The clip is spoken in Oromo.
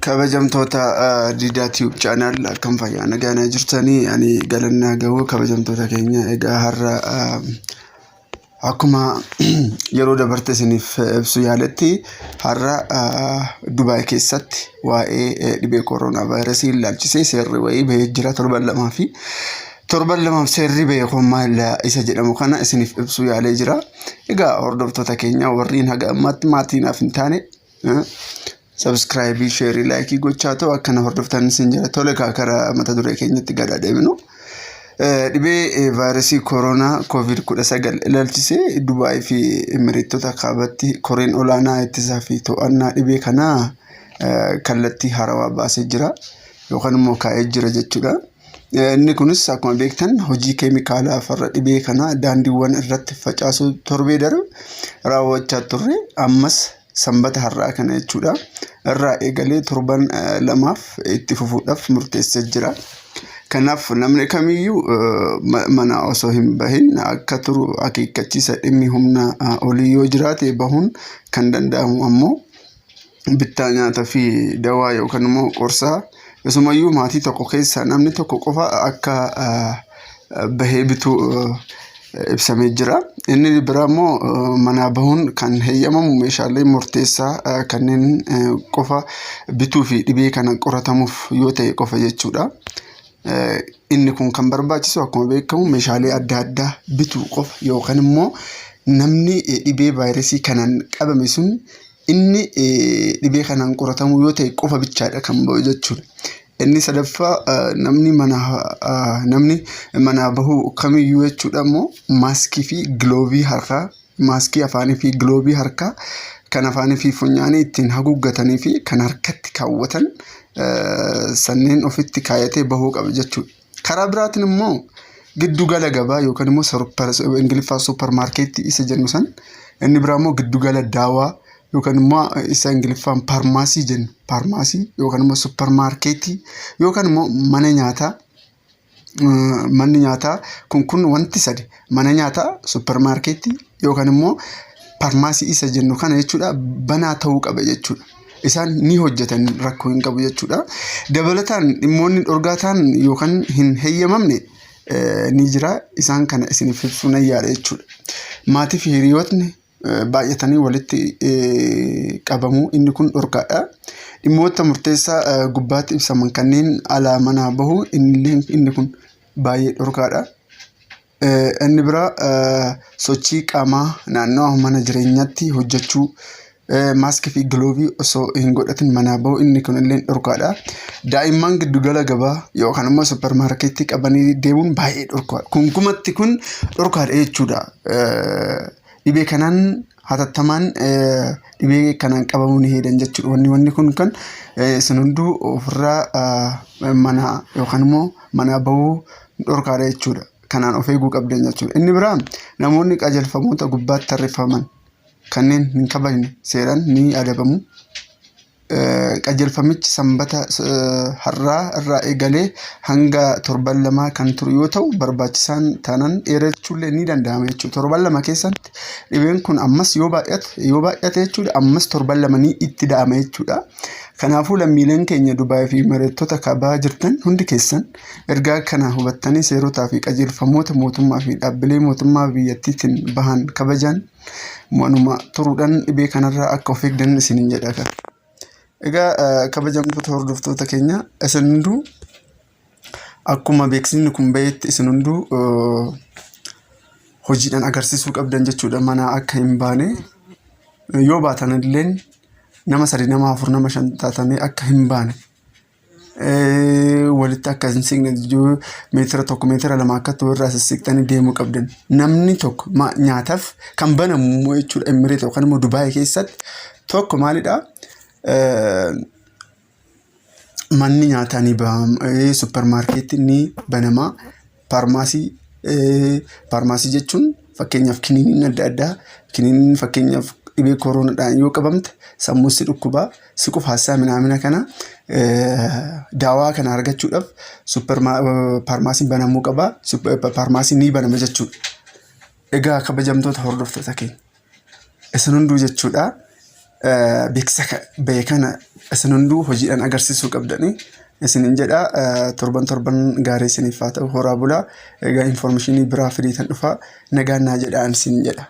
Kabajamtoota Diidaa Tube Channel, akkam fayyaa nagaa jirtanii? Ani galannaa gahuu. Kabajamtoota keenya, egaa har'a akkuma yeroo dabarte isiniif ibsu yaaletti, har'a Dubaay keessatti waa'ee dhibee koronaa vaayirasii ilaalchisee seerri wayii bahee jira. Torban 2 fi torban 2f seerri bahee kun maal isa jedhamu kana isiniif ibsuu yaalee jira. Egaa hordoftoota keenya, warreen haga ammaatti maatii naaf hin taane, subscribe, share, like gochaa ta'u akkana hordoftan isin jira. Tole, karaa mata duree keenyatti gad adeemnu. Dhibee vaayirasii koronaa COVID 19 ilaalchisee Dubaay fi Imireetota kaabatti koreen olaanaa ittisaa fi to'annaa dhibee kanaa kallattii haarawaa baasee jira yookaan immoo kaa'ee jira jechuudha. Inni kunis akkuma beektan hojii keemikaalaa farra dhibee kanaa daandiiwwan irratti facaasuu torbee darbe raawwachaa turre, ammas Sanbata har'aa kana jechuudha irraa eegalee torban 2f itti fufuudhaaf murteessee jira. Kanaaf namni kamiyyuu mana osoo hin bahin akka turu akeekkachiisa. Dhimmi humna olii yoo jiraate bahuun kan danda'amu ammoo bittaa nyaataa fi dawaa yookaan immoo qorsaa, isumayyuu maatii tokko keessaa namni tokko qofa akka bahee bitu ibsamee jira. Inni biraa immoo manaa bahuun kan heeyyamamu meeshaalee murteessaa kanneen qofa bituu fi dhibee kana qoratamuuf yoo ta'e qofa jechuudha. Inni kun kan barbaachisu akkuma beekamu meeshaalee adda addaa bituu qofa yookaan immoo namni dhibee vaayirasii kanaan qabame sun inni dhibee kanaan qoratamuu yoo ta'e qofa bichaadha kan bahu jechuudha. Inni sadaffaa, namni manaa bahu kamiyyuu jechuudha immoo maaskii fi giloovii harkaa, maaskii afaanii fi giloovii harkaa kan afaanii fi funyaanii ittiin haguuggatanii fi kan harkatti kaawwatan sanneen ofitti kaayatee bahuu qaba jechuudha. Karaa biraatiin immoo giddugala gabaa yookaan immoo Ingiliffaa supermarket isa jennu san, inni biraa immoo giddugala daawaa yookaan immoo isa Ingiliffaan pharmacy jennu, pharmacy yookaan immoo supermarket yookaan immoo mana nyaataa. Manni nyaataa kun wanti sadi, mana nyaataa, supermarket yookaan immoo pharmacy isa jennu kana jechuudha, banaa ta'uu qaba jechuudha. Isaan ni hojjetan, rakkoo hin qabu jechuudha. Dabalataan dhimmoonni dhorgaa ta'an yookaan hin heeyyamamne ni jira. Isaan kana isiniif ibsuu nan yaada jechuudha. Maatii fi hiriyootni baay'atanii walitti qabamuu, inni kun dhorkaadha. Dhimmoota murteessaa gubbaatti ibsaman kanneen alaa manaa bahu, inni kun baay'ee dhorkaadha. Inni biraa sochii qaamaa naannawa mana jireenyaatti hojjechuu, maaskii fi giloovii osoo hin godhatin manaa bahu, inni kun illee dhorkaadha. Daa'imman giddugala gabaa yookaan immoo supermarket qabanii deemuun baay'ee dhorkaadha. Kunkumatti kun dhorkaadha jechuudha. Dhibee kanaan hatattamaan dhibee kanaan qabamuu ni heedan jechuudha. Wanni kun kan isin hunduu ofirraa mana yookaan immoo manaa bahuu dhorkaadha jechuudha. Kanaan of eeguu qabdan jechuudha. Inni biraa namoonni qajeelfamoota gubbaatti tarreeffaman kanneen hin kabajne seeraan ni adabamu. Qajeelfamichi Sanbata har'aa irraa eegalee hanga torban 2 kan turu yoo ta'u, barbaachisaan taanaan dheerachuullee ni danda'ama jechuudha. Torban 2 keessatti dhibeen kun ammas yoo baay'ate jechuudha, ammas torban 2 ni itti da'ama jechuudha. Kanaafuu lammiileen keenya Dubaay fi Imareetota kaabaa jirtan hundi keessan ergaa kana hubattanii seerotaa fi qajeelfamoota mootummaa fi dhaabbilee mootummaa biyyattiitiin bahan kabajan manuma turuudhaan dhibee kanarraa akka of eegdan isiniin jedha. Egaa kabajamtoota hordoftoota keenya, isin hunduu akkuma beeksisni kun bahetti isin hunduu hojiidhaan agarsiisuu qabdan jechuudha, mana akka hin baane. Yoo baatan illee nama sadi, nama afur, nama shan taatanii akka hin baane, walitti akka hin siqne, meetira 1, meetira 2 akka irraa sissiqxanii deemuu qabdan. Namni tokko nyaataaf kan banamu immoo jechuudha, Emireet yookaan immoo Dubaay keessatti tokko maalidhaa? Manni nyaataa ni banama, supermarketiin ni banama, pharmacy. Pharmacy jechuun fakkeenyaaf kiniiniin adda addaa, kiniiniin fakkeenyaaf dhibee kooronaadhaan yoo qabamte sammuu si dhukkubaa, si qufaasaa minaamina kana, daawaa kana argachuudhaaf pharmacyn banamuu qaba. Pharmacyn ni banama jechuudha. Egaa kabajamtoota hordoftoota keenya, isin hunduu jechuudha. Beeksisa bahe kana isin hunduu hojiidhaan agarsiisuu qabdanii isinin jedha. Torban torban gaarii isiniif haa ta'u, horaa bulaa. Egaa information biraa fideetan dhufa, nagaan naa jedhaan isin jedha.